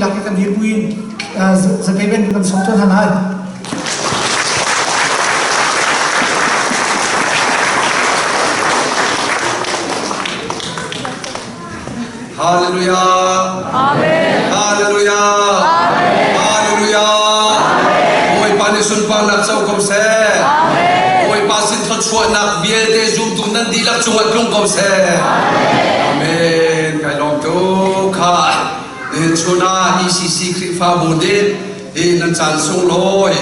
Lak i kan dir buin zateven kan sawm tuan hna lai. Hallelujah. Amen. Hallelujah. Amen. Hallelujah. Amen. Bawipa nih sunparnak co ko seh. Amen. Bawipa sin thluachuahnak vialte zumtu nan dihlak cungah tlung ko seh. Amen. Amen. Kai lawm tuk kha. Nihin chun ah ECC Khrihfabu nih hi nan caan sunglawi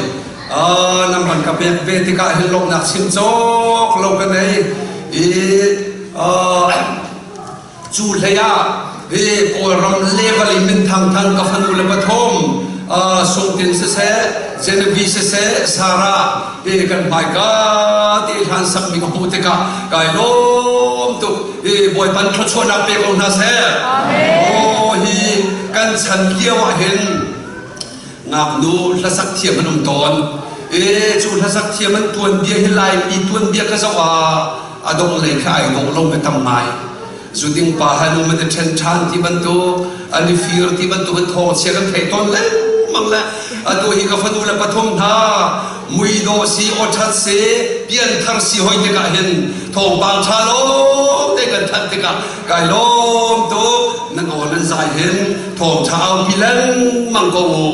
nan van ka pek ve tikah hin lawmhnak chim cawk lo ka nei i cu hlei ah hi Kawlram level in minthang thang ka fanu le pathum Sungtin siseh Genevieve siseh Sarah hi kan hmaika ti hlan sakmi ka hmuh tikah kai lawm tuk hi Bawipa thluachuahnak pe ko hna seh. Aw hi kan chan lio ah hin ngaknu hlasak thiam an um tawn. E cu hlasak thiam an tuan bia hi Laimi tuan bia ka zoh ah a dong lei kha ai dawh lo me tam ngai. Zuding pa han um an i ṭhen ṭhan ti bantuk, an i fir ti bantuk in thawngchia kan theih tawn lengmang le atu hi ka fanu le pathum hna muidawh si awṭhat si pianthar si hoi tikah hin thawngpang ṭha lawng te kan thanh tikah kai lawm tuk nan aw nan zai hin thawngṭha aupi lengmang ko u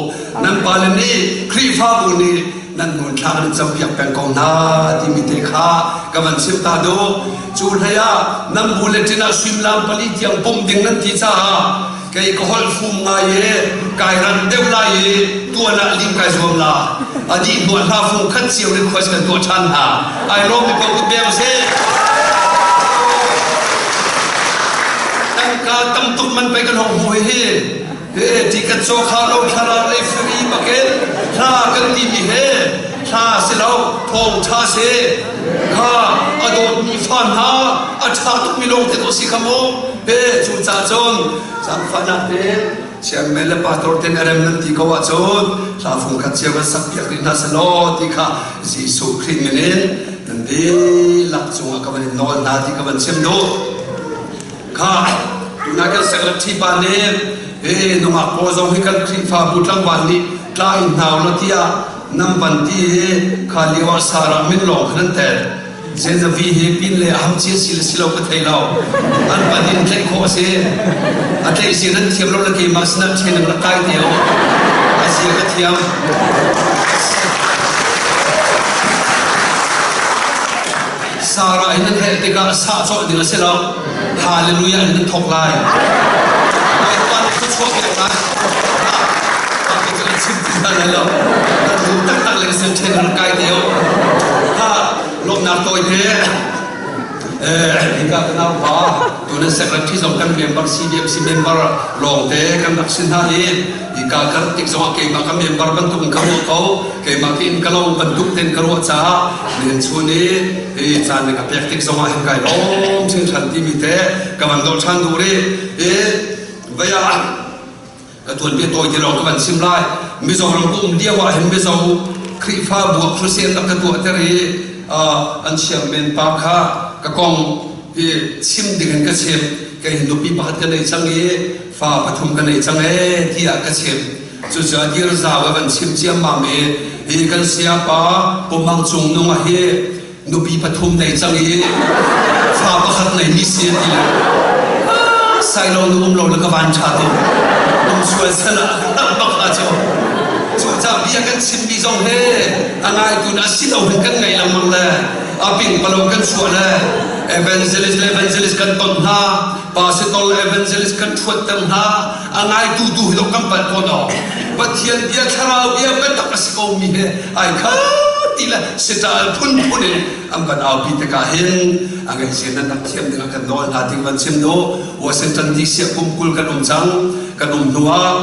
nan pale nih Khrihfabu nih nan hmunthlak nan campiak peng ko hna timi te kha ka van chim ta duh cu hlei ah nan bulletin ah suimilam pali tiang pum ding nan ti caah kei ka holh fum ngai i kai ran deuh lai i tuan ah lim kai zuam la a dih hnuah hla fung khat cio request kan tuah ṭhan hna ai lawm mi paoh kut beng seh tangka tam tuk man pei kan hong hmu hi Ti kan caw kha lo thlarau lei free bakin hla kan timi he hla si lo thawngṭha si kha a dawtmi fa hna a ṭha tukmi lawng te ko si kha mu he cu ca cun zaangfahnak te chairman le pastor ten a rem nan ti ko ahcun hla fung khat cio kan sak piak rih hna selaw ti kha Jesuh Khrih min in nan dihlak cungah ka van in nawl hna ti ka van chim duh. Kha tuna kan secretary pa nih he nungak pawl zong hi kan Khrihfabu tlangval nih tla in hna ulaw tiah nan van ti i kha lio ah Sarah min lawng khan an tel. Zezavi hi pin le a ham cia si le si lo ka thei lo. An pan in tlaih khawh a si. A tlaih si nan thiam lo le keimah sinah training rak kai te o. A zia ka thiam. Sarah in nan helh tikah sah cawh ding a si lo. Hallelujah in nan thawk lai. Bawipa nih thluachuah pek lai. Kan chim ti hna lai lo. Kan duh taktak le sen ṭhen rak kai te o. Ha lawmhnak tawi te. Hika ka nau pa tunan secretary zong kan member CBMC member lawng te kan rak si hna i hika kan tik zong ah keimah ka member bantuk in ka ruah ko keimah ka in ka lo bantuk ten ka ruah caah nihin chun i hi caan ka pek tik zong ah hin kai lawm hringhran timi te ka van dolh ṭhan duh rih i vei ah ka tuanbia tawi ti lawng ka van chim lai Mizoram ka um lio ah hin Mizo Khrihfabu ah crusade rak ka tuahter i an chairman pa kha ka kong hi chim ding in ka chim kei hi nupi pakhat ka nei cang i fa pathum ka nei cang ee tiah ka chim cucaah dir zau a van chim ciammam i hi kan sayapa Pumang Cung Nung ah hi nupi pathum nei cang i fa pakhat nei mi si ti le sailo nu um lo le ka van ṭha tuk um sual sal ah bak a cu cu ca bia kan chim mi zong he a ngai tu na si lo hin kan ngai lengmang le a ping palo kan chuah le evangelist le evangelist kan ton hna pastor le evangelist kan ṭhuatter hna a ngaitu tu hi dok kan palh ko no Pathian bia thlarau bia biatak a si ko mi he ai kha ti le sital phunphun in an van aupi tikah hin a ngaihzia nan rak thiam ding ah kan nawl hna ting van chim do Washington DC ah kum 20 kan um cang kan um hnu ah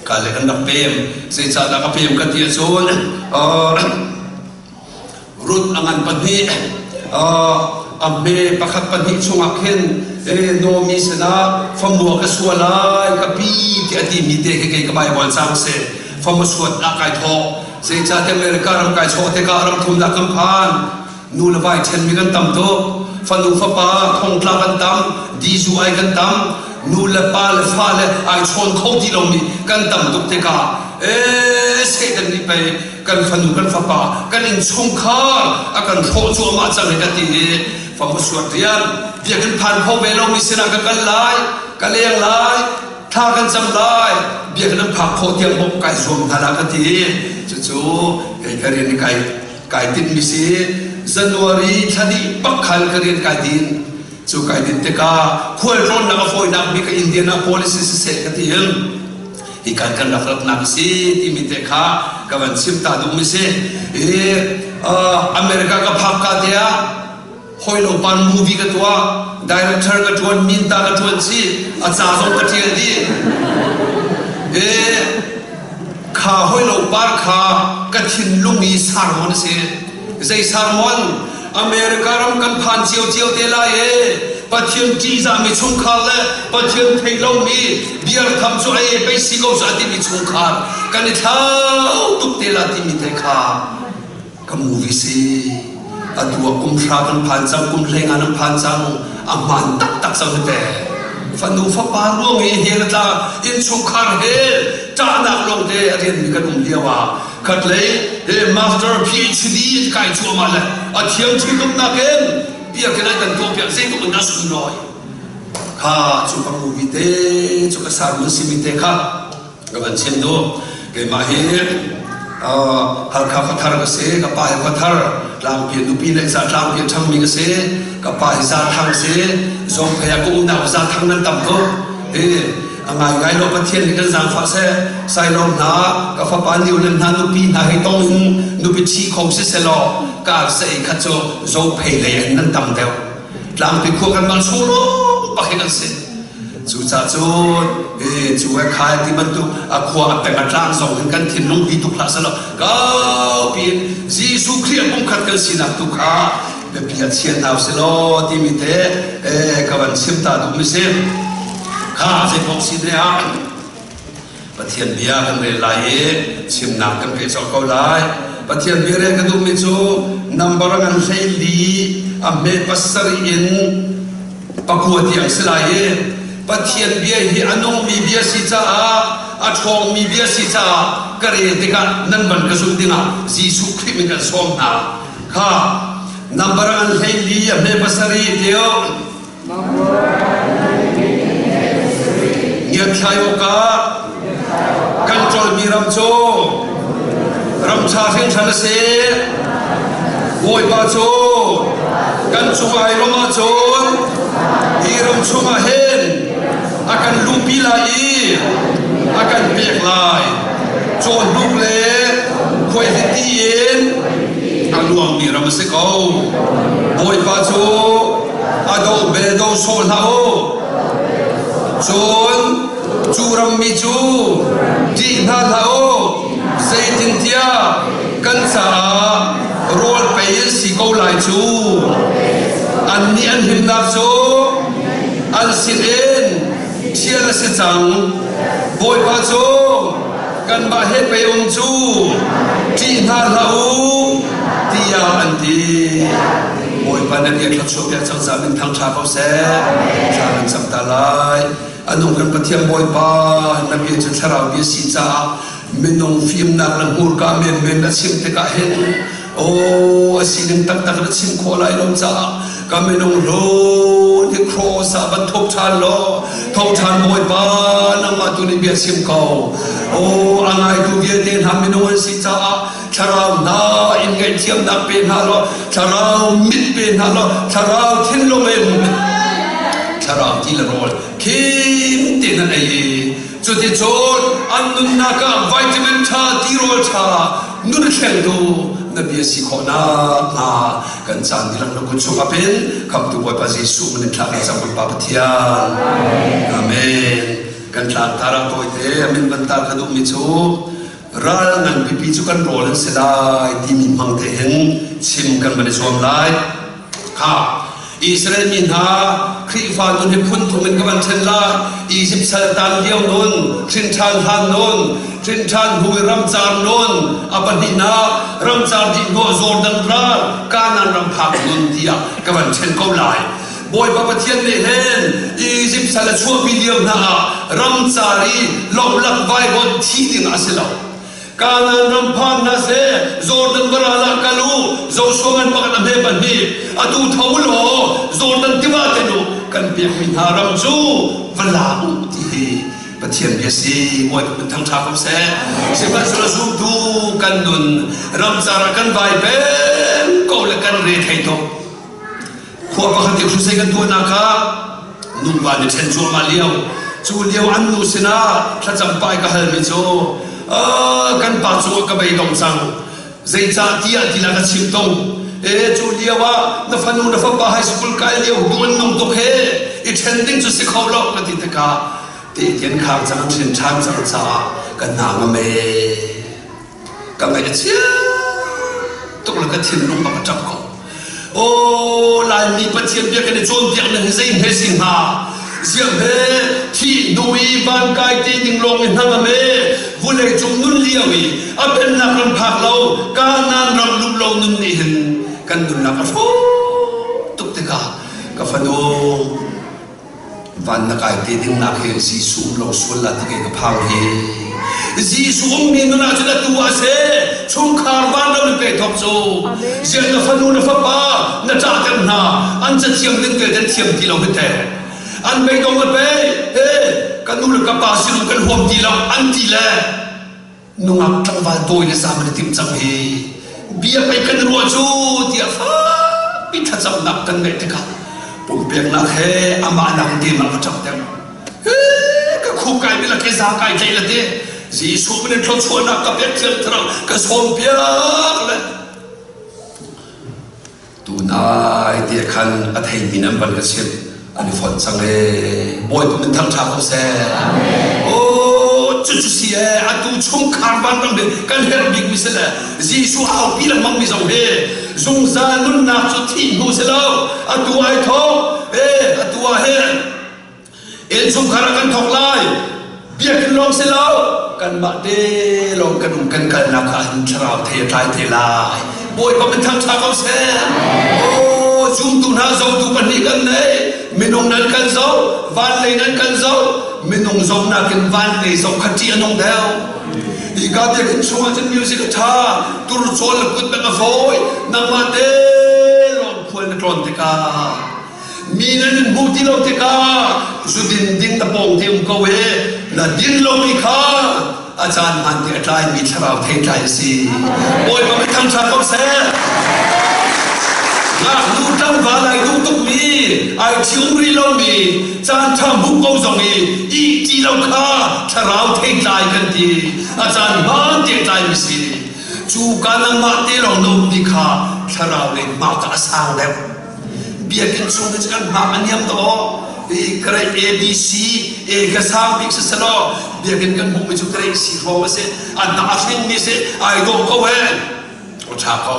ka le kan rak pem zeicahdah ka pem ka ti ahcun Ruth a ngan pahnih a hme pakhat pahnih chungah khin Naomi sinah famua ka sua lai ka pi ti a timi te khi kei ka Bible cang si famua suat ah kai thawh zeicahtiah America ram kai chawh tikah ram thumnak kan phan. Nu le vai ṭhenmi kan tam tuk. Fanu fapa thongtla kan tam, dizu ai kan tam, nu le pa le fa le ai chawn kho ti lomi kan tam tuk tikah ee Satan nih pei kan fanu kan fapa kan innchungkhar a kan hrawh cuahmah cang hi ka ti i famu suat rian biakinn phan kho ve lomi sinah ka kal lai ka leng lai thla kan cam lai biakinn an phak khawh tiang bawmh kai zuam hna la ka ti cucu kei ka rian kai kai tinhmi si January thla dih bak khan ka rian kai din cu kai din tikah khual tlawnnak a fawinak bik ka Indianapolis siseh ka ti hin hi kan kan rak ratnak a si timi te kha ka van chim ta duhmi si i America ka phak ka te ah hoi lo pan movie ka tuah director ka tuan minta ka tuan si a ca zong ka tial dih e kha hoi lo par kha ka thinlung i sarmon a si zei sarmon America ram kan phan cio cio te lai e Pathian ṭihzahmi chungkhar le Pathian theih lomi biartham cu ei pei si ko cu a timi chungkhar kan i thlau tuk te la timi te kha ka movie si atu ah kum hra kan phan cang kum hlei nga nan phan cang a hmaan taktak cang hi te fanu fapa ruang i hel a tla innchungkhar hel ṭahnak lawng te a rian mi kan um lio ah khatlei he master PhD kai cuahmah le a thiam ṭhitumnak in biakinn ah kan tuah piak zeitluk in dah sunglawi kha cu ka movie te cu ka sermon simi te kha ka van chim duh keimah hi Halkha khuathar ka si ka pa hi khuathar tlangpi nupi le za tlangpi ṭhangmi ka si ka pa hi za thang si zongphei ah ka unau za thang nan tam tuk hi a ngaingai lo Pathian nih kan zaangfah seh sailawm hna ka fapa Newland hna nupi hna hei tong in nupi ṭhi kho si selaw ka sa ei khat cu zophei lei in nan tam deuh tlangpi khua kan mah chung lawng bak hi kan si cucaah cun cu he khai ti bantuk a khua a peng a tlang zong hin kan thinlung bi tuk hlah selaw kaupi in Jesuh Khrih a pumkhat kan sinak tu kha biapi ah chia hna usih timi te ka van chim ta duhmi si kha zeipaoh si ne ah Pathian bia kan rel lai i chimnak kan peh colh ko lai Pathian bia rel ka duhmi cu number ngan hlei li a hme pasarih in pakua tiang si lai i Pathian bia hi a nungmi bia si caah a ṭhawngmi bia si caah ka rel tikah nan van ka zulh dingah Jesuh Khrih min kan sawm hna kha number an hlei li a hme pasarih tio ngiatthlai awkah kan ṭolmi ram cu ram ṭha hringhran a si Bawipa cu kan cung ai ram ahcun hi ram chungah hin a kan luhpi lai i a kan pek lai cawhnuk le khuaihliti in a luangmi ram a si ko. Bawipa cu a do bel do sawh hlah u. Cun cu rammi cu ṭih hna hlah u. Zeitintiah kan caah rawl pei an si ko lai cu. Annih an himnak cu an sinin ṭhial a si cang. Bawipa cu kanmah he pei um cu ṭih hna hlah u tiah an ti. Bawipa na bia thluachuah piak cang caah min thang ṭha ko seh. Thla kan cam ta lai. A nung kan Pathian Bawipa na bia cu thlarau bia si caah minung fimnak le hmurka menmen na chim tikah hin Aw a sining taktak na chim khawh lai lo caah ka minung hlawn hi cross ah van thawk ṭhan law tho ṭhan Bawipa nangmah tu nih bia chim ko. Aw a ngaitu vialte hna minung an si caah thlarau hna in ngaihthiamnak pe hna law thlarau mit pe hna law thlarau thinlung in thlarau ti le rawl khim tein an ei i cuticun an nunnak ah vitamin ṭha tirawl ṭha nun thlengtu na bia si khawhnak hnga kan caan dihlak na kut chung apin khamtu Bawipa Jesuh min in thla kan cam Bawipa Pathian Amen kan tlang tar ah tawite amin van tar ka duhmi cu ral ngan pipi cu kan rawl an si lai timi hmang te hin chim kan van i zuam lai kha Israel mi hna Khrihfa nun hi phun thum in ka van ṭhen lai. Egypt saltan lio nun, hrinṭhan hlan nun, hrinṭhan hnu i ramcar nun, a pahnihnak ramcar dih hnuah Jordan ral, Kanaan ram phak nun tiah ka van ṭhen ko lai. Bawipa Pathian nih hin Egypt sal a chuahpi lio hna ah ramcar i lomlak vaivuan thi ding a si lo. Kanaan ram phan hna seh, Jordan varal ah kal u, Joshua ngan pakhat a hme pahnih, atu tho u law Jordan tiva ten u, kan pekmi hna ram cu va la u ti hi Pathian bia si. Bawipa min thangṭha ko seh. Sihmanhsehlaw zumtu kan nun ramcar ah kan vai peng ko le kan re thei tuk. Khua pakhat i hrusei kan tuahnak ah nuva nih ṭhen cuahmah lio cu lio an nu sinah thlacam pah i ka halmi cu kan pa cungah ka beidong cang zeicah tiah ti la ka chim tung e cu lio ah na fanu na fapa high school kai lio duh an nung tuk he i ṭhen ding cu si kho lo ka ti tikah tehtian khar cang ṭhen ṭhan cang caah ka hna ngam ee Ka ngaih a chia tuk le ka thinlung bak a ṭap ko. Aw Laimi Pathian bia kan i cawnpiak ning hi zei hme si hnga? Ziang he thih hnu i van kai te ding lawng i hnangam e vulei cung nun lio i a pennak ram phak lo Kanaan ram luh lo nun nih hin kan nunnak a hrawh tuk tikah ka fanu Van na kai te ding nak hi Jesuh um lo sual la ti kei ka phang hi. Jesuh ummi nun ah cun atu ah se chungkhar vanram in pe thok cu. Ziang na fanu na fapa na ṭah ter hna an cathiam ding te den thiam ti lo hi te. An beidong le pe he ka nu le ka pa sinum kan huam ti lo an ti le Nungak tlangval tawi le zaam an i timh cang hi bia pei kan ruah cu tiah fakpi thlacamnak kan ngeih tikah pumpeknak he amah nak keimah ka ṭap deuh. Ka khuk kai bila ke za kai tlaih la te Jesuh min in thluachuahnak ka pek thiang thlarau ka sawm piak le Tunai te khan a theimi nan van ka chimh an i fonh cang ee Bawipa min thangṭha ko seh. Oh cucu si ee atu chungkhar vanram hi kan herh bikmi si le Jesuh aupi lengmang mi zong hi zungzal nunnak cu thih hnu si lo atu ai thawk ee atu ah hin Innchungkhar ah kan thawk lai. Biakinn lawng si lo, kanmah te lawng kan um kan kalnak ah hin thlarau thei a tlai te lai. Bawipa min thangṭha ko seh. Oh, zumtu hna zotu pahnih kan nei. Minung nan kan zoh, van lei nan kan zoh. Minung zohnak in van lei zoh kha ṭih a nung deuh. Hika biakinn chungah cun music a ṭha, turcawl le kut bang a fawi. Nangmah te lawng khual na tlawn tikah Mi nan in hmuh ti lo tikah zudin ding na pawng te um ko e na din lomi kha a caan hmaan te a tlaimi thlarau theitlai a si. Bawipa mi thangṭhat ko seh. Ngaknu tlangval ai duh tukmi, ai ṭhium rih lomi, caan ṭha hmuh ko zong i ih ti lo kha thlarau theitlai kan ti. A caan hmaan te tlaimi si. Cu ka nangmah te lawng na ummi kha thlarau lei hma ka a sang deuh. Biakinn chung hi cu kan hmak a niam dawh. I grade A, B, C, A ka sang bik si selaw biakinn kan hmuhmi cu grade C hrawng a si. An a hringmi si ai dawh ko he. O ṭha ko.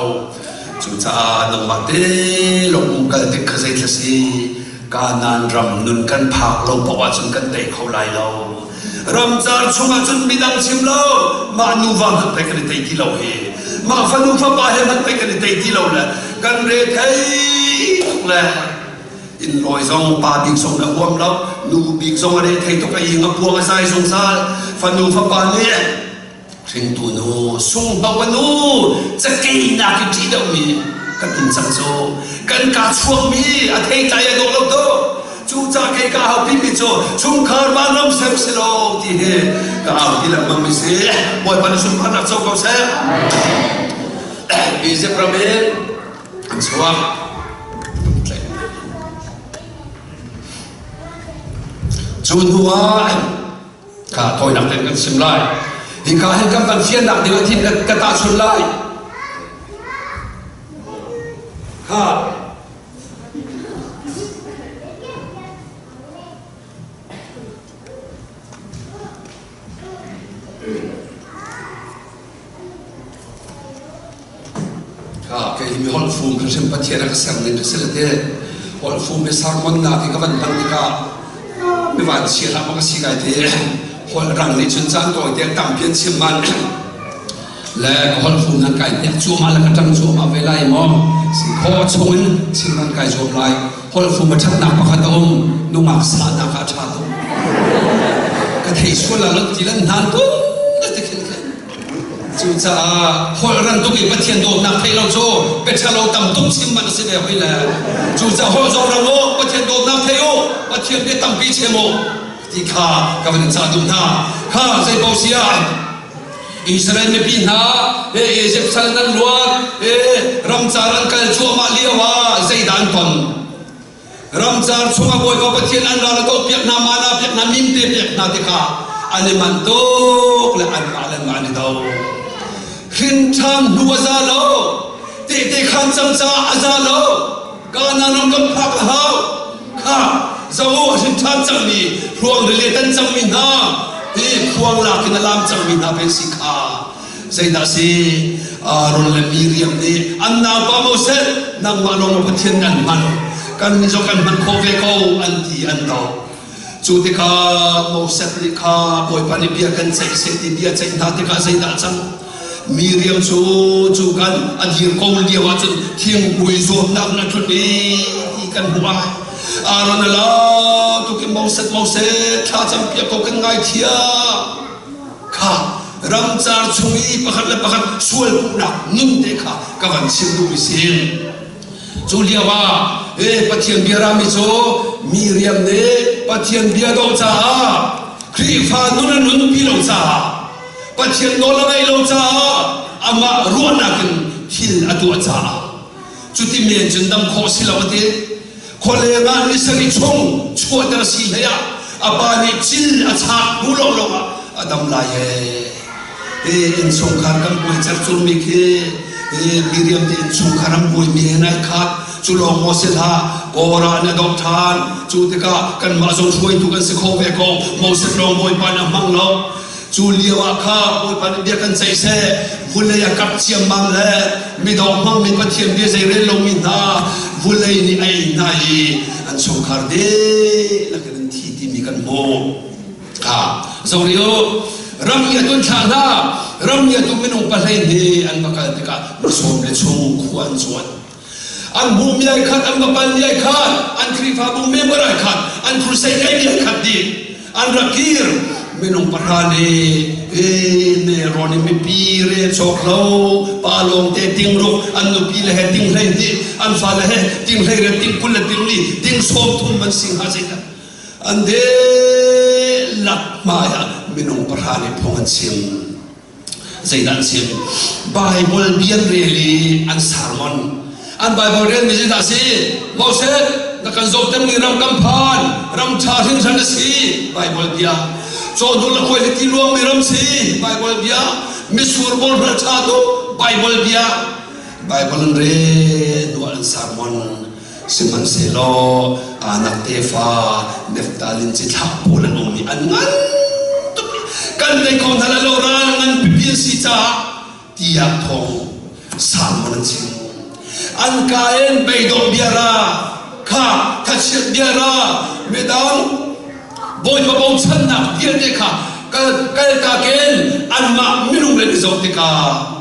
Cucaah nangmah te lawng um kal tik kha zeithla si. Kanaan ram nun kan phak lo paoh ahcun kan tei kho lai lo. Ramcar chungah cun midang chim lo mah nuva hmanh pei kan i tei ti lo hi. Mah fanu fapa he hmanh pei kan i tei ti lo le kan re thei tuk le inn lawi zong pa bik zong na huam lo nu bik zong a re thei tuk a ing a puang a zai zungzal fanu fapa nih Hringtu nu, sunghno a nu, cakei nak i ṭih deuhmi kan um cang cu. Kan kaa chuakmi a theitlai a dawh lo tuk. Cucaah kei ka aupimi cu chungkhar vanram ser si lo ti hi ka aupi lengmang mi si. Bawipa nih sunparnak co ko seh. Egypt ram in an chuak. Cu hnu ah Kha tawinak tein kan chim lai. Hika hin kan kan fiannak ding ah thin ka tahchun lai. Kha Kha kei hi mi holh fum hrimhrim Pathian a ka ser ning ka si le te. Holhfum le sermon nak hi ka van hman tikah mi van chia hlah maw ka si kai ti. Holh rang nih cun caan tawi te tampi an chim man. Le ka holhfum nan kai hnek cuahmah le ka ṭang cuahmah ve lai maw? Si khawh chungin chim nan kai zuam lai. Holhfum a ṭhatnak pakhat a um. Nungak sahnak ah a ṭha tuk. Ka thei sual ah lot ti lan hnan tuk na ti khin khin. Cucaah holh ran tuk i Pathian dawtnak theih lo cu biaṭhalo tam tuk chim man a si ve hoi le. Cucaah holh zong rang u, Pathian dawtnak thei u, Pathian bia tampi chim u ti kha ka van in cah duh hna. Kha zeipaoh si ah Israel mipi hna he Egypt sal nan luat, he ramcar an kal cuahmah lio ah zeidah an ton? Ramcar chungah Bawipa Pathian an ral a dohpiak hna, mana piak hna, mimte piak hna tikah an i manh tuk le anmah le anmah an i do. Hrin ṭhan hnu a za lo, tehte khan cang caah a za lo, Kanaan ram kan phak a hau. Kha zo a hrin ṭhan cangmi, hruang rili tan cangmi hna, hi khuang lak in a lam cangmi hna pen si kha. Zeidah si Aaron le Miriam nih an naupa Moses nangmah lawng Pathian kan hman kan nih zong kan hman khawh ve ko an ti an do cu tikah Moses nih kha Bawipa nih bia kan ceih seh ti bia ceih hna tikah zeidah cang Miriam cu cu kan a dir ko lio ahcun thingpui zawtnak na tlun i ti kan hmuh ai Aaron a la tukin Moses Moses thla cam piak ko kan ngaithiam kha ramcar chung i pakhat le pakhat sual puhnak nun te kha ka van chim duhmi si. Cu lio ah e Pathian bia rami cu Miriam nih Pathian bia doh caah Khrihfa nun a nunpi lo caah Pathian nawl a ngaih lo caah amah ruahnak in thil a tuah caah cuti men cun dam khawh si lo a ti. Khualeng ah ni sarih chung chuahter si hlei ah a pa nih cil a chak hnu lawnglawng ah a dam lai ee. Hi innchungkhar kan buai cercurmi khi hi Miriam te innchungkhar an buaimi he nai khat. Cu lawng maw si hlah, Korah nih a doh ṭhan. Cu tikah kanmah zong hruaitu kan si kho ve ko. Moses lawng Bawipa nih a hmang lo. Cu lio ah kha Bawipa nih bia kan ceih seh, vulei a kap ciammam le midawng hmangmi Pathian bia zeirel lomi hna vulei nih a ei hna i an chungkhar dihlak in an thi timi kan hmuh. Kha zori u, ram nih a tun thlah hna, ram nih a tu minung pahlei hi an va kal tikah sawm le chung khua an cuan. An hmuhmi ai khat, an va palmi ai khat, an Khrihfabu member ai khat, an crusade ngeimi ai khat dih. An rak kir. Minung pahra nih nelrawn in mipi rel cawk lo, pa lawng te ting ruk, an nupi le he ting 12, an fale he ting 18, ting 20 le ting li, ting 30 an si hnga zeidah. An dihlak hmai ah minung pahra nih phung an chim. Zeidah an chim? Bible bia an rel i an sermon. An Bible relmi zeidah a si? Moses, na kan zawhtermi ram kan phan, ram ṭha hringhran a si. Bible bia. Cawhnuk le khuai le ti luangmi ram si. Bible bia. Mitsur bawlhra ṭha tuk. Bible bia. Bible an rel hnuah an sermon. Sihmanhsehlaw Anak tefa Neftalin cithlah pawl an um i an ngan tuk i kan tei kho hna lai lo ral ngan pipi an si caah tiah thawng salmon an chim. An ka in beidongh bia ra kha thachiat bia ra midang Bawipa bochannak vialte kha kal kaltak in anmah minung le i zoh tikah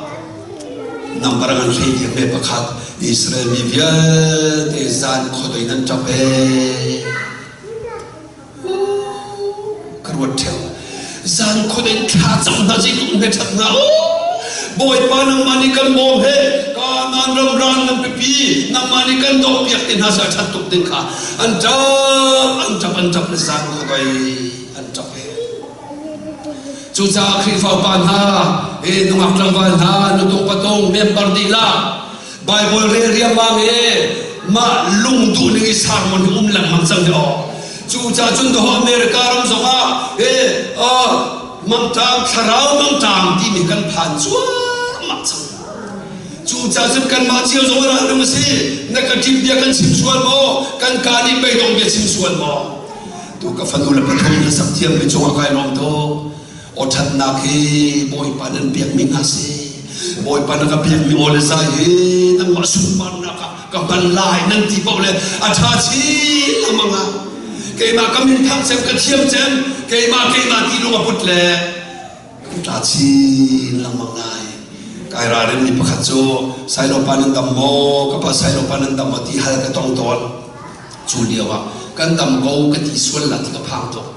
Nambar ngan hlei dir me pakhat Israel mi vialte zan khuadei nan ṭap ee. Ka ruat ṭheo. Zan khuadei thla cam hna zeitluk hme ṭhat hna u. Bawipa nangmah nih kan bawm he Kanaan ram ran nan pipi nangmah nih kan doh piak te hna sa ṭhat tuk ding kha an ṭap an ṭap an ṭap le zan khuadei an ṭap ee. Cucaah Khrihfa upa hna, e nungak tlangval hna, nutung patung, member dihlak, Bible rel riangmang e mah lung duh ning i sermon hi um lengmang cang hi aw. Cucaah cun doh America ram zongah e mangṭam thlarau mangṭam timi kan phan cuahmah cang. Cucaah cun kanmah cio zong ralring a si. Na ka ṭim bia kan chim sual maw? Kan kaa nih beidong bia chim sual maw? Tu ka fanu le pathum na sak thiammi cungah kai lawm tuk. Aw ṭhatnak hi Bawipa nan pekmi hna si. Bawipa na ka pekmi aw le zai hi nangmah sunparnak ah ka. Ka hman lai nan ti paoh le a ṭha chin lengmang ah keimah ka min thang cem ka thiam cem keimah keimah ti lung a put le kan tla chin lengmang lai. Kai ralrin mi pakhat cu Sailopa nan dam maw ka pa Sailopa nan dam maw ti hal ka tong tawn. Cu lio ah kan dam ko ka ti sual la ti ka phang tuk.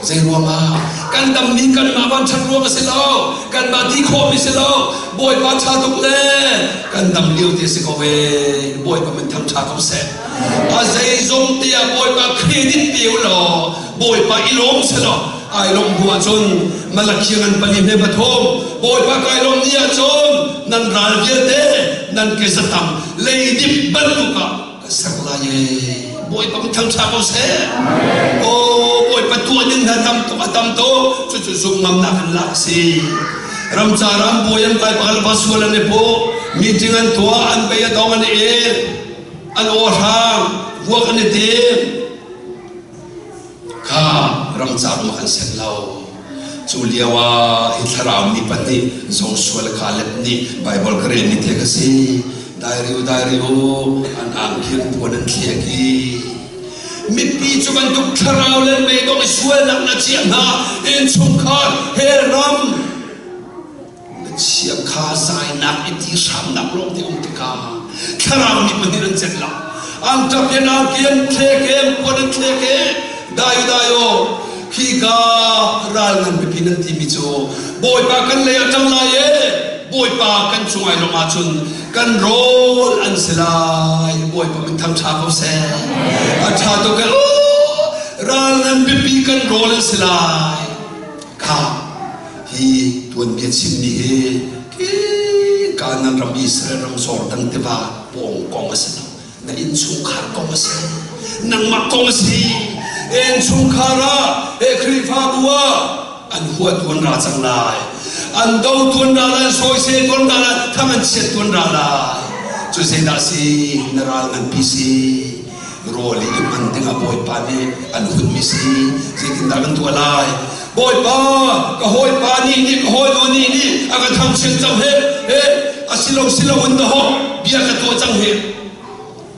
Zei ruangah kan dammi kanmah van ṭhat ruang a si lo, kanmah ti khawhmi si lo, Bawipa ṭha tuk le kan dam lio te si ko e. Bawipa min thang ṭha ko seh. A zeizong te ah Bawipa credit pe u law, Bawipa i lawm seh law, ai lawmh hnu ahcun Malakhi ngan pali hme pathum Bawipa kai lawm ni ahcun nan ral vialte nan ke zatang leidip bantuk ah ka ser lai e. Bawipa min thangṭha ko seh. Aw Bawipa tuah ding hna tam tuk a tam tuk cucu zumh ngamnak in lak si. Ramca ram bawi an kai pakal pa sual an i puh meeting an tuah an bei a dong an i el an aw hrang vuak an i tim kha ramcar um kan set lo. Cu lio ah hi thlarau mi pahnih Joshua le Caleb nih Baibal ka relmi te ka si. Dairi u, dairi u, an angkhir puan an thlek i mipi cu bantuk thlarau le meidong i sualnak na chiah hna innchungkhar hell ram Na chiakha zainak i ti hramnak lawng te um tikah thlarau nih pahnih an celh lo. An ṭap in angki an thlek i an puan an thlek i daio daio khika ral ngan pipi nan timi cu Bawipa kan lei ah ṭang lai e Bawipa kan cung ai lawm ahcun kan rawl an si lai Bawipa min thang ṭha ko seh a ṭha tuk e ral ngan pipi kan rawl an si lai kha Hi tuanbia chimmi hi khi Kanaan ram Israel ram Jordan tiva pawng kong a si lo. Na innchungkhar kong a si. Nangmah kong a si. Innchungkhar ah, he Khrihfabu ah an hua tuan ra cang lai. An do tuan ra lai, an sawisel tuan ra lai, thang an chiat tuan ra lai. Cu zeidah si? Na ral nganpi si. Rawl i hman dingah Bawipa nih an hunmi si. Zeitindah kan tuah lai? Bawipa, ka hawipa nih nih ka hawinu nih nih a ka thangchiat cang he he a si lo si lo in dahawh bia ka tuah cang he.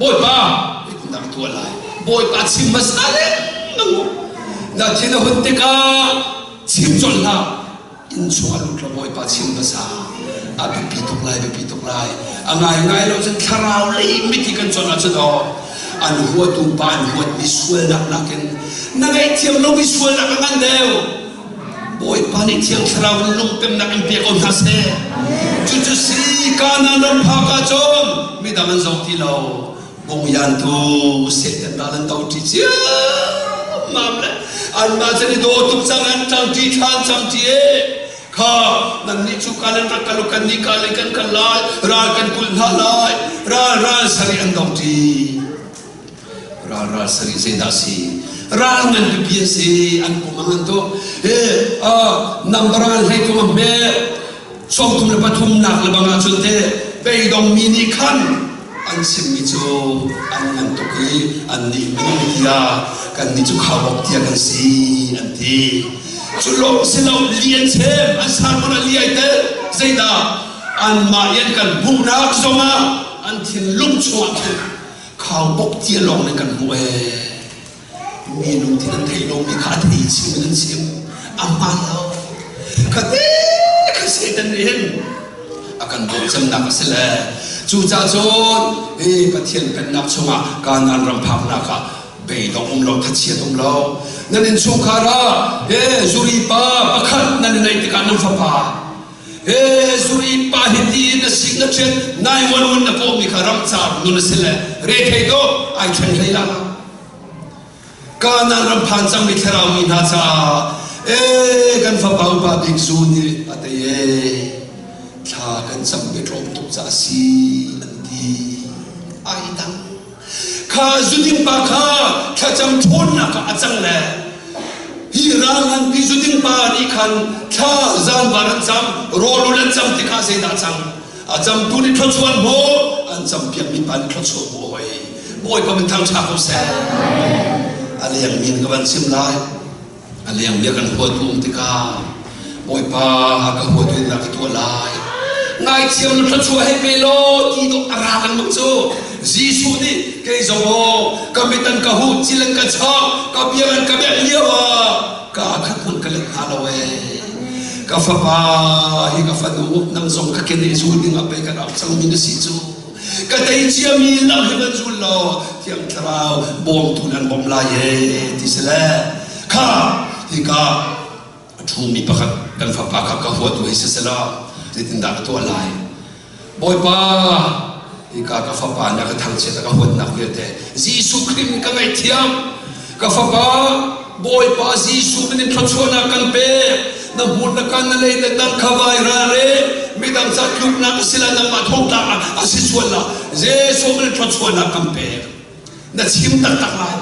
Bawipa, zeitindah ka tuah lai? Bawipa chim hmasa lengmang. Na thin a hun tikah chim colh hlah. Inn chung a lut lo Bawipa chim hmasa. A biapi tuk lai, biapi tuk lai. A ngaingai lo cun thlarau lei mit i kan chawnh ahcun aw an huatu pa an huatmi sualnak nakin na ngaihthiam lomi sualnak a ngan deuh. Bawipa nih Thiang Thlarau in lungpemnak in pe ko hna seh. Cucu si Kanaan ram phak ahcun midang an zawk ti lo. Bungyan tu Satan ral an do ṭi ciammam le anmah cu an i daw tuk cang an ṭang ṭi ṭhan cang ṭi e kha nannih cu kan an rak kal u kan nih ka lei kan kal lai ral kan kulh hna lai ral ral sarih an dong ṭi ral ral sarih zeidah si ral ngan pipi an si an pum a ngan tuk he number an hlei tung a hme sawmthum le pathum nak le bang ahcun te beidongmi nih khan an chimmi cu an ngan tuk i annih minung tiah kannih cu khaubawk tiah kan si an ti. Cu lawng si lo li an chem an sarmon a li ai tel zeidah anmah i an kan hmuhnak zongah an thinlung chungah khin khaubawk tia lawng nih kan hmuh ee. Mi lungthin an theih lomi kha a thei chim in an chim. A hmaan lo. Kha te kha Satan nih hin a kan bawmchannak a si le cucaah cun hi Pathian pennak chungah Kanaan ram phaknak ah beidong um lo thachiat um lo nan innchungkhar ah he zuri pa pakhat nan i neih tikah nan fapa he zuri pa hi ti in na sik na ṭhian 911 na kawhmi kha ramcar nun a si le rethei dawh ai ṭhen hlei la Kanaan ram phan cangmi thlarau mi hna caah ee kan fapa upa bik zu nih a tei ee thla kan cam ve tlawm tuk ca si an ti ai dang kha zuding pa kha thlacam ṭhawnnak ah a cang le hi ral nganpi zuding pa nih khan thla zanvar an cam rawl an cam tikah zeidah cang a camtu nih thluachuah an hmu an campiakmi pa nih thluachuah hmu hoi Bawipa min thangṭha ko seh a leng min ka van chim lai a leng bia kan huat um tikah Bawipa ka huat in ka tuah lai. Ngaithiam na thluachuah hei pe law ti dawh a ra lengmang cu. Jesuh nih kei zong aw ka mit an ka huh, cil an ka chak, ka biang an ka bengh lio ah ka khat hmanh ka let hna lo ee. Ka fapa hi ka fanu nang zong ka keneh zul ding ah pei kan auh cangmi na si cu. Ka tei ciami lam hi van zul law Thiang Thlarau bawmtu nan bawmh lai ee ti si le kha hika a ṭhumi pakhat kan fapa kha ka huatu hei si selaw zeitindah ka tuah lai? Bawipa, hika ka fapa nih a ka thangchiat a ka huatnak vialte Jesuh Khrih min ka ngaihthiam. Ka fapa, Bawipa Jesuh min in thluachuahnak kan pek. Na hmur na kan na lei na dang kha vai ra re midang ca tluknak a si la nangmah thongtlak ah a si sual la Jesuh min in thluachuahnak kan pek. Na chim taktak lai.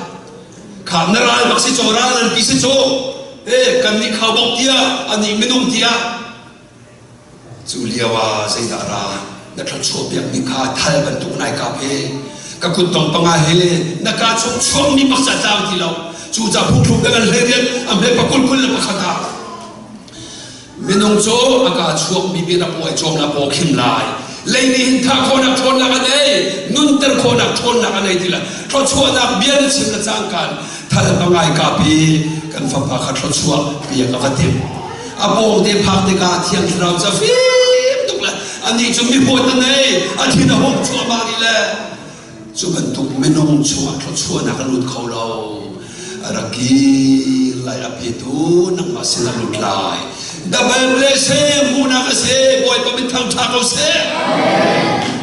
Kha na ral bak si caw ral nan pi si caw e kan nih khau bok tiah anih minung tiah cu lio ah zeidah ra na thluachuah piakmi kha thal bantuk nai kap he ka kut tong panga he na ka chung chuakmi bak ca tlang ti lo cu ca phungthluk kan hlei rian a hme pakul kul le pakhat ah Minung cu a kaa chuakmi bia na paw i cawm la paw khim lai. Lei nih hin thah khawhnak ṭhawnnak a nei, nunter khawhnak ṭhawnnak a nei ti lai. Thluachuahnak bia na chim le cangkaan thal pangai kapi kan fapa kha thluachuah piak a va timh. A pawngte phak tikah Thiang Thlarau cu a fim tuk le anih cu mihuat a nei, a thin a hung cuahmah rih le Cu bantuk minung chungah thluachuahnak a lut kho lo. A rak kir lai a petu nangmah sin a lut lai. Double blessing hmuhnak a si. Bawipa min thangṭha ko seh.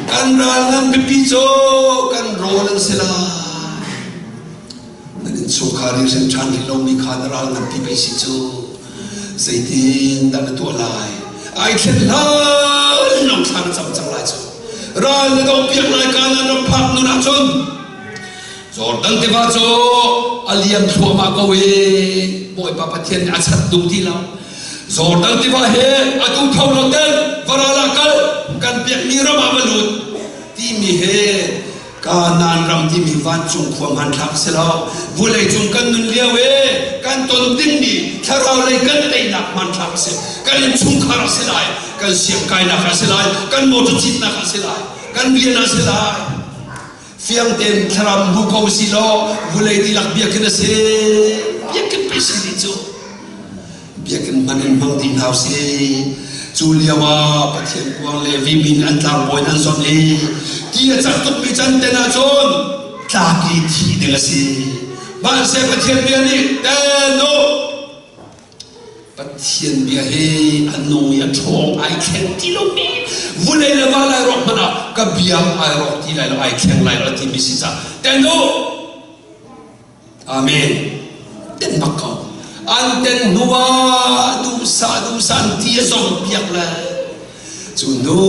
Kan ral ngan pipi cu kan rawl an si lai. Nan innchungkhar i hren ṭhan rih lomi kha na ral nganpi pei si cu. Zeitin dah na tuah lai? Ai thlen hlan lawng thla na cam cang lai cu. Ral na doh piak lai Kanaan ram phak nun ahcun Jordan tiva cu a liam thluahmah ko i Bawipa Pathian nih a chat duh ti lo. Jordan tiva he atu tho lo tel varal ah kal kan pekmi ram ah va lut timi he Kanaan ram timi vancung khua hmanthlak a si lo. Vulei cung kan nun lio i kan ton dingmi thlarau lei kan teinak hmanthlak a si. Kan innchungkhar a si lai, kan siangkainak a si lai, kan motor citnak a si lai, kan rian a si lai. Fiang tein thlarau hmu ko si law vulei dihlak biakinn a si. Biakinn pei si dih cu. Biakinn hman in hmang dih hna usih. Cu lio ah Pathian kuang le vimin an tlangbawi an zawnh i ti a cak tukmi can ten ahcun tlak i thih ding a si. Hmanhseh Pathian bia nih ten u Pathian bia hi a nung i a ṭhawng ai thleng ti lomi vulei le va lai rawk hmanh ah ka bia ai rawk ti lai lo ai thleng lai lo a timi si caah ten u Amen. Ten bak ko. An ten hnu ah duhsah duhsah an ti a zong piak le cu hnu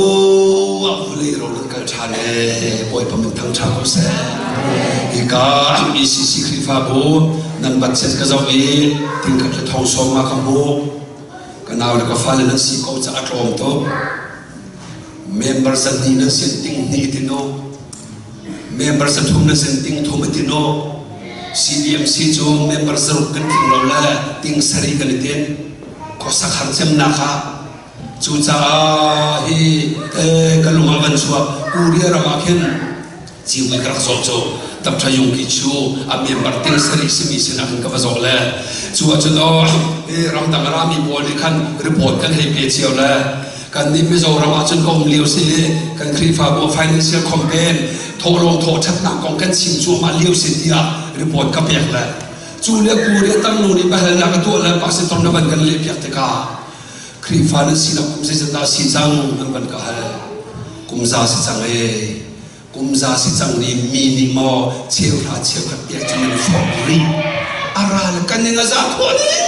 ah vulei ro an kal ṭhan e Bawipa min thang ṭha ko seh. Hika ECC Khrihfabu nan budget ka zoh i tingkhat le thong sawm ma ka hmuh. Ka nau le ka fale nan si ko ca a tlawm tuk. Member zan nan sin ting hnih ti nu. Member sathum na sin ting thum a ti no. CBMC cu member zaruk kan tling lo le ting sarih kan i tin. Khuasak har cemnak ah cucaah hi ka lung ah van chuak Korea ram ah khin civui ka rak zawh cu Dr. Yung Ki Chu a member ting sarih simi sinah khin ka va zawh le cu ahcun aw ramdang rami pawl nih khan report kan hei pe cio le Kannih Mizoram ahcun ka um lio si i kan Khrihfabu financial campaign thawhlawm thawhṭhatnak kong kan chim cuahmah lio si tiah report ka pek le cu le Korea tangnu nih biahalnak a tuah le pastor na van kan lehpiak tikah Khrihfa nan sinak kum zeizat dah si cang an van ka hal kum za si cang ee kum za si cang ni mi nih maw cheuhra cheukhat pek cu nan forh rih a ral kan ning a za khawh ning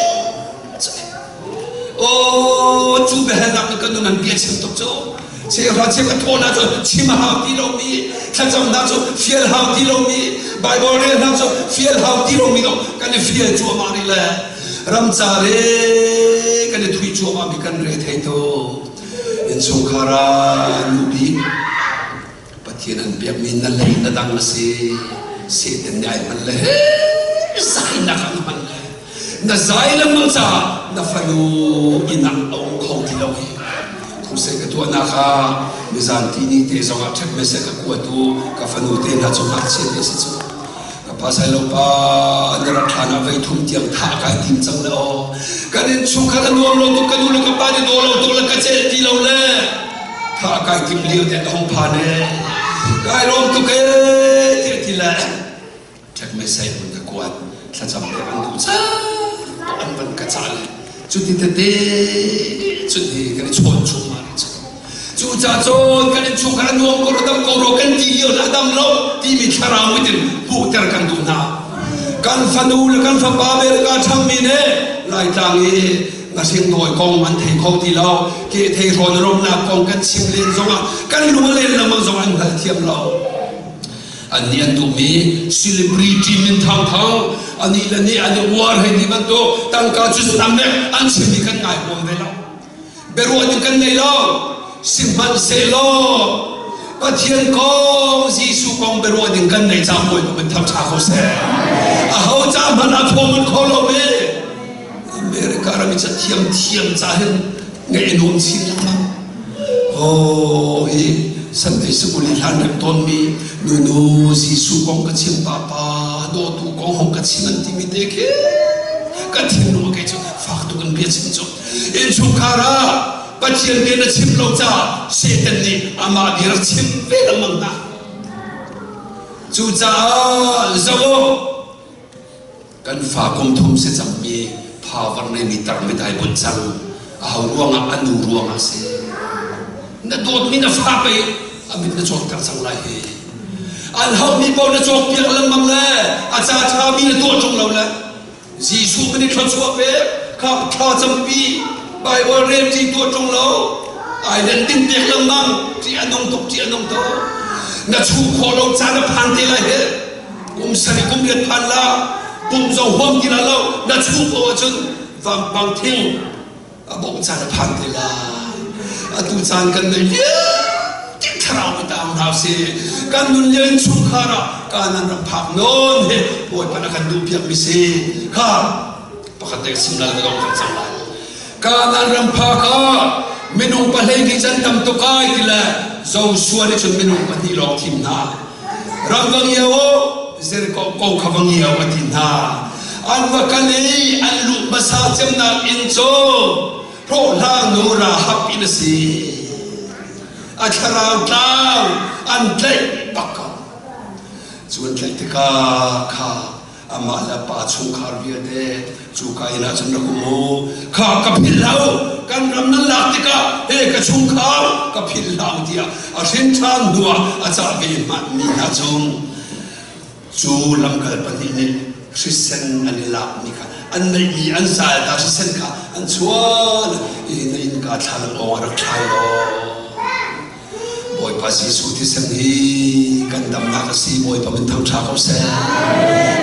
Oh, cu biahalnak nih kan nun an bia chim tuk cu. Cheuhra cheukhat thawhnak cu chim a hau ti lomi, thlacamnak cu fial hau ti lomi, Bible relnak cu fial hau ti lomi lo kan i fial cuahmah rih le ramcar e kan i thui cuahmah mi kan re thei tuk. Innchungkhar ah nu bik Pathian an pekmi na lei na dang a si. Satan nih ai hman le zainak an hman le na zai lengmang caah na fanu inn ah a um kho ti lo hi. Crusade ka tuahnak ah nizan tini te zongah ṭhek message ka kuatu ka fanu te hna cu ngakchia te si cu. Ka pa sailo pa na rak thlan ah vei thum tiang thah kai tim cang le aw. Kan in chungkhar a nuam lo tuk ka nu le ka pa nih daw lo tuk le ka celh ti lo le thah kai tim lio te ka hung phan e. Kai lawm tuk e tiah ti le ṭhek message mun ka kuat thlacam te an duh ca an van ka cah le cuti tete cun hi kan i chawn chung ma cu cu ca cun kan in chungkhar a nuam ko dam ko ro kan ti lio na dam lo timi thlarau mitin hmuhter kan duh hna kan fanu le kan fapa America ṭhangmi ne Laitlang i ngahring dawi kong an thei kho ti lo ke thei hrawn romnak kong kan chim len zongah kan lung a len lengmang zong an hngal thiam lo Annih an duhmi celebrity min thangthang ani le nih an i uar hei ti bantuk tangka cu tam nek an chimmi kan ngai huam ve lo. Biaruah ding kan nei lo. Sihmanhsehlaw Pathian kong Jesuh kong biaruah ding kan nei ca Bawipa min thangṭha ko seh. Aho ca hmanh a thuam kho lo mi America ram i cathiam thiam ca hin ngaih a nuam chin lengmang. Oh, hi Sunday School i hlan rem tawnmi nunu Jesuh kong ka chim papa dawtu kong hong ka chim an timi te khi ka thinlung kei cu fak tuk in bia chim cu innchungkhar ah Pathian bia na chim lo caah Satan nih amah bia rak chim ve lengmang hna cucaah zoh Kan fa kum thum si cangmi power neimi tar midai bunh cang. Aho ruangah a nu ruangah si. Na dawtmi na fa pei a mit na cawtter cang lai hi. An hauhmi paoh na cawkpiak lengmang le a ca ṭhami na tuah ṭung lo le Jesuh min i thluachuah pe kha thla campi Bible rel ṭi tuah ṭung lo ai len ding pek lengmang ṭih a nung tuk ṭih a nung tuk na chuh khawh lo caan a phan te lai hi kum sarih kum riat phan la pum zong huam ti la lo na chuh ko ahcun vampang thing a bawmh caan a phan te lai atu caan kan nei vialte thlarau mi taang hna si kan nun lio in chungkhar ah kanan ram phak nawn he bawipa na kan duh piak mi si kha pakhat te sim lal ka dong kan cang lai kanan ram phak ah minung pahlei ni can tam tuk ai ti le Joshua nih cun minung pahnih lawng thim hna Ram va ngia u, Jericho ko kha va ngia u a ti hna. An va kal i an luh hmasa cemnak inn cu hlawhhlang nu Rahab inn a si. A thlarau tlau an tlaih bak ko. Cu an tlaih tikah kha amah le a pa chungkhar vialte cuka inn ah cun rak um u kha ka philh hlah u kan ram nan lak tikah he ka chungkhar ka philh hlah u tiah a hrin ṭhan hnuah a cah ve hmanhmi hna cung cu lamkal pahnih nih hrisen an i lakmi kha an neihmi an zal ta hrisen kha an chuan i na innka thlalang awng a rak thlai law Bawipa Jesuh thisen hi kan damnak a si. Bawipa min thangṭha ko seh.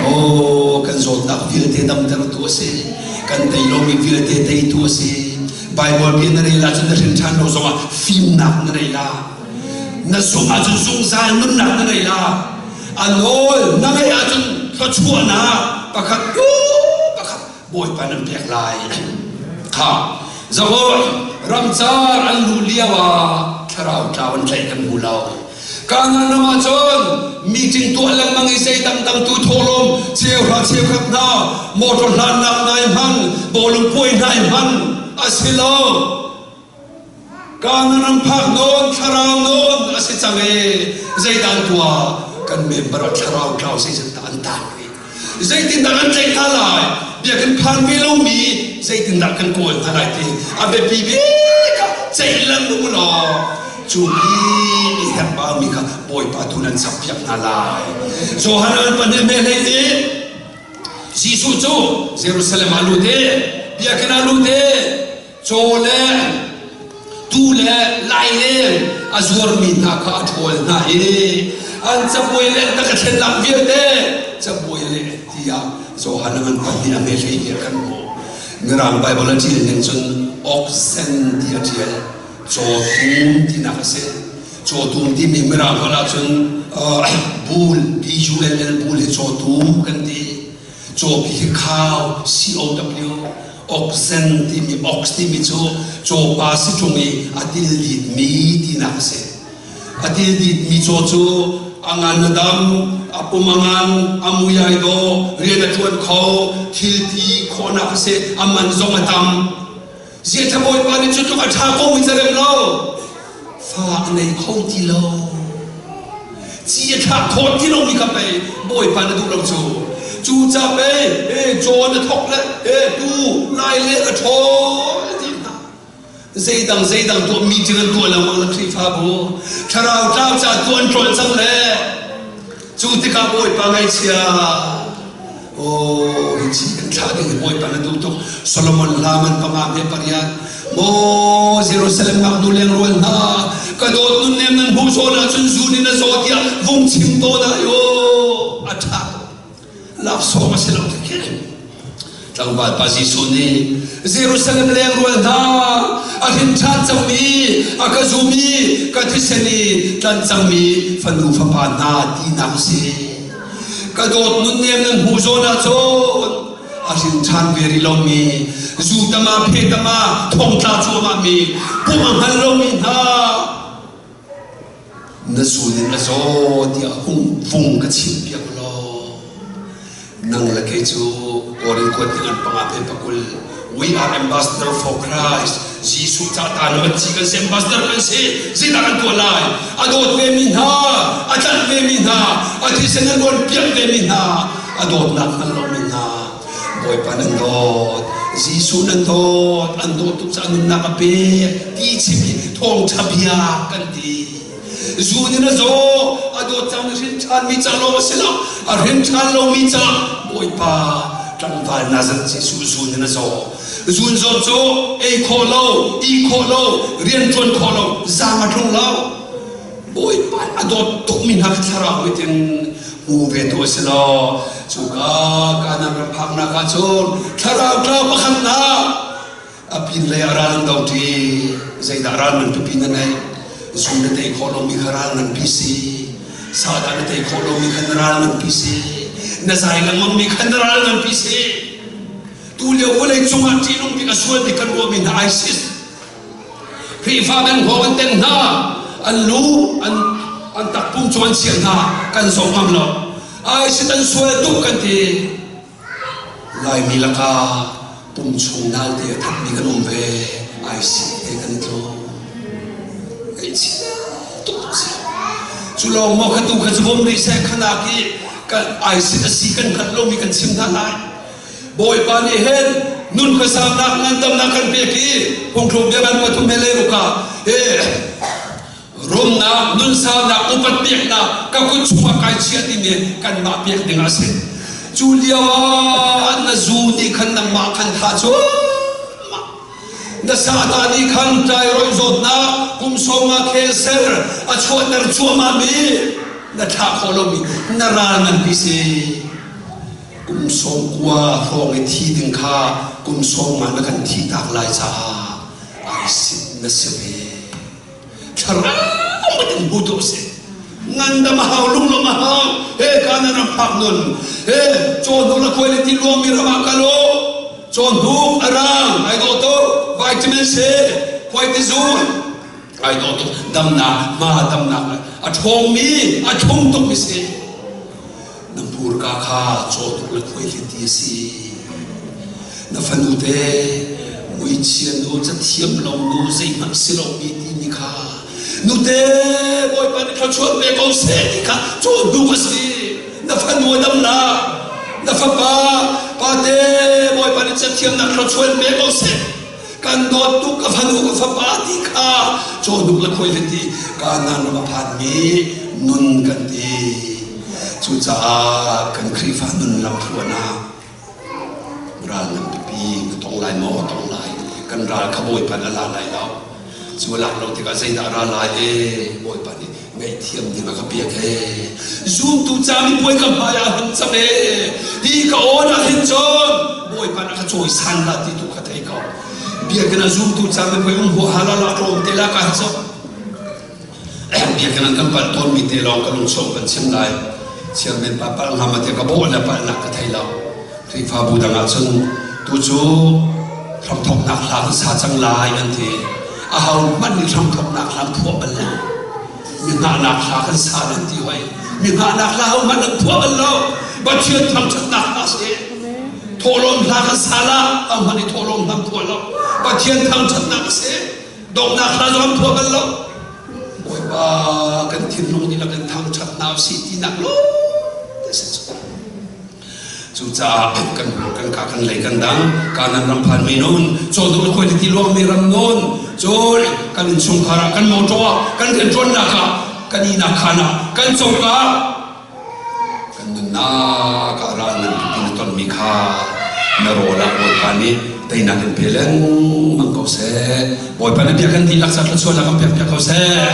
Oh, kan zawtnak vialte damtertu a si. Kan tei lomi vialte teitu a si. Bible bia na rel ahcun na hrin ṭhan lo zongah fimnak na nei la. Na zumh ahcun zungzal nunnak na nei la. A nawl na ngeih ahcun thluachuahnak pakhat pakhat Bawipa nan pek lai. Kha Zahor ramcar an luh lio ah thlarau tlau an tlaih kan hmu lo. Kanaan ram ah cun meeting tuah lengmang i zei dangdang tu thawhlawm cheuhra cheukhat hna motor hlannak hna i hman bawlung puai hna i hman a si lo. Kanaan ram phak nawn thlarau nawn a si cang i zeidah an tuah kan member ah thlarau tlau zeitindah an tan rih zeitindah kan tlaih hna lai biakinn phan ve lomi zeitindah kan kawl hna lai ti a biapi bik ah ceih lengmang u law cu mi i herhbaumi kha Bawipa tu nan chappiak hna lai Johan an pahnih me hlei i Jesuh cu Jerusalem ah lut i biakinn ah lut i Caw le tuu le laileng a zuarmi hna kha a ṭhawl hna i an cabuai le an taka thlennak vialte cabuai le tiah Johan a ngan pahnih a nge hlei nih a kan hmuh. Mirang Baibal a ṭial ning cun oxen ti a ṭial. Cawtum tinak a si. Cawtum timi Mirang holh ahcun bull, B-U-L-L bull hi cawtum kan ti. Cawpi hi khau, C-O-W. Oxen timi ox timi cu cawpa si ṭung i a til ditmi tinak a si. A til ditmi caw cu a ngan a dam, a pum a ngan, a mui ai dawh, rian a ṭuan kho, thil ti khawhnak a si, a man zong a tam. Ziah Bawipa nih cu tluk a ṭha ko mi carem lo. Fa a nei kho ti lo. Ci a thlah khawh ti lomi kha pei Bawipa na duh lo cu. Cu ca pei e caw na thok le e tu lai le a ṭhawl ti hna. Zeidang zeidang tuah mi cu nan tuah lengmang na Khrihfabu. Thlarau tlau ca tuan ṭawl cang le Cu tikah Bawipa ngaihchia Oh, hi chi kan thlah ding hi Bawipa na duh tuk. Solomon hla man panga me pariat. Maw Jerusalem ngaknu lengrual hna, ka dawt nunnem nan hmuh zawn ahcun zun in a zaw tiah vung chim tawn ah yo a ṭha. Laksawng a si lo khi. Tlangval pa Jesuh nih Jerusalem lengrual hna a hrin ṭhan cangmi a ka zumi ka thisen i tlanh cangmi fanu fapa hna tinak a si. Ka dawt nunnem nan hmuh zawn ahcun a hrin ṭhan ve rih lomi zu tama phe tama thongtla cuahmah mi pum a hngal lomi hna na zun in a zaw tiah hung vung ka chimpiak law nang le kei cu Korin kuat ning an panga pe pakul we are ambassador for Christ Jesuh ca ta na ci kan si ambassador kan si zeidah kan tuah lai a dawt ve mi hna a tlanh ve mi hna a thisen an rawn piak ve mi hna a dawtnak hngal lo mi hna Bawipa nan dawt Jesuh nan dawt an dawt tuk caah nunnak a pek ti chim hi thawngṭha bia kan ti zun in a zaw a dawt cang hrin ṭhanmi ca lawng a si lo a hrin ṭhan lomi ca Bawipa tlangval Nazareth Jesuh zun in a zaw zun zawt cu ei khawh lo ih khawh lo rian ṭuan khawh lo zaang a tlung lo Bawipa a dawt tukmi hna thlarau in hmu ve tu a si lo. Cuka Kanaan ram phaknak ah cun thlarau tlau pakhat hna a pin lei ah ral an do ṭi. Zeidah ral ngan pipi na ngeih? Zu na tei khawh lomi kha ral nganpi si. Sahdah na tei khawh lomi kha na ral nganpi si. Na zai lengmangmi kha na ral nganpi si. Tu lio vawlei cungah ṭihnung bik a sual bik kan ruahmi hna ISIS Khrihfa kan hngawng an ten hna an lu an an takpum cu an chiah hna kan zoh ngam lo ai si tan sual tuk kan ti Laimi lakah pum chung nalte a thatmi kan um ve ai si te kan tlo ngaihchia tuk si cu lawng maw kha tu kha cu bom rih seh khanak i kan ai si a si kan hngalh lomi kan chim hna lai Bawipa nih hin nun khuasaunak ngandamnak kan pek i phungthluk bia kan pathum he leiruk ah he rumnak nunsaunak upat peknak ka kut chungah kai chiah timi kanmah pek ding a si cu lio ah na zu nih khan nangmah khan thah cu na sata nih khan tlairawih zawtnak kum sawma cancer a chuahter cuahmah mi na thlah khawh lomi na ral nganpi si Kum 90 hrawng i thi ding kha kum 50 na kan thih tak lai caah ai sit na si ve. Thlarau in bu tu si. Ngandam a hau lunglawm a hau he ka na ram phak nun he caw la khuai le ti luang mi ram ah kal u caw hnuk a rang ai dawh tuk vitamin C khuai ti zun ai dawh tuk damnak hma damnak a ṭhawng mi a thlum tuk mi si Na hmurka kha cawtuk le khuaihliti a si. Na fanute muichia nu cathiam lo nu zeihmanh si lomi timi kha nute Bawipa nih thluachuah pe ko seh ti kha cawn duh a si. Na fanu a dam la. Na fapa pate Bawipa nih cathiamnak thluachuah pe ko seh. Kan dawt tuk ka fanu ka fapa ti kha cawhnuk le khuaihliti Kanaan ram a phanmi nun kan ti. Cucaah kan Khrihfa nun lamthluan ah ral ngan pipi na tong lai maw tong lai kan ral kha Bawipa nih a la lai lo cu a lak lo tikah zeidah a ra lai e Bawipa nih ngaihthiam ding a ka pek e zumtu ca mipuai ka hmai ah hun cam e hi ka awn ah hin cun Bawipa nih a ka cawisan la ti tu kha thei ko biakinn ah zumtu ca mipuai um huaha la la tlawm te la ka hi cu biakinn an kan palh tawnmi te lawng ka lungchung kan chim lai chairman pa palh hnga ma tiah ka bawh le palhnak ka thei lo Khrihfabu dang ah cun tu cu. Hramthawknak hla kan sa cang lai an ti. Aho hmanh nih hramthawknak hla an phuah bal lo. Mi hngahnak hla kan sa an ti hoi. Mi hngahnak hla ho hmanh an phuah bal lo. Pathian thangṭhatnak hla si. Thawhlawm hla kan sa la, ho hmanh nih thawhlawm hla an phuah lo. Pathian thangṭhatnak a si. Donghnak hla zong an phuah bal lo. Bawipa kan thinlung dihlak in thangṭhat hna usih tinak lawng te si cu. Cucaah kan kan ka kan lei kan dang Kanan ram phan mi nun cawdung le khuaiti luangmi ram nun cun kan innchungkhar ah kan motor ah kan rianṭuannak ah kan ihnak khaan ah kan coka ah kan nunnak ah ral ngan pipi na tonmi kha na rawl ah Bawipa nih teinak in pe lengmang ko seh. Bawipa na bia kan dihlak ca thluachuahnak kan pek piak ko seh.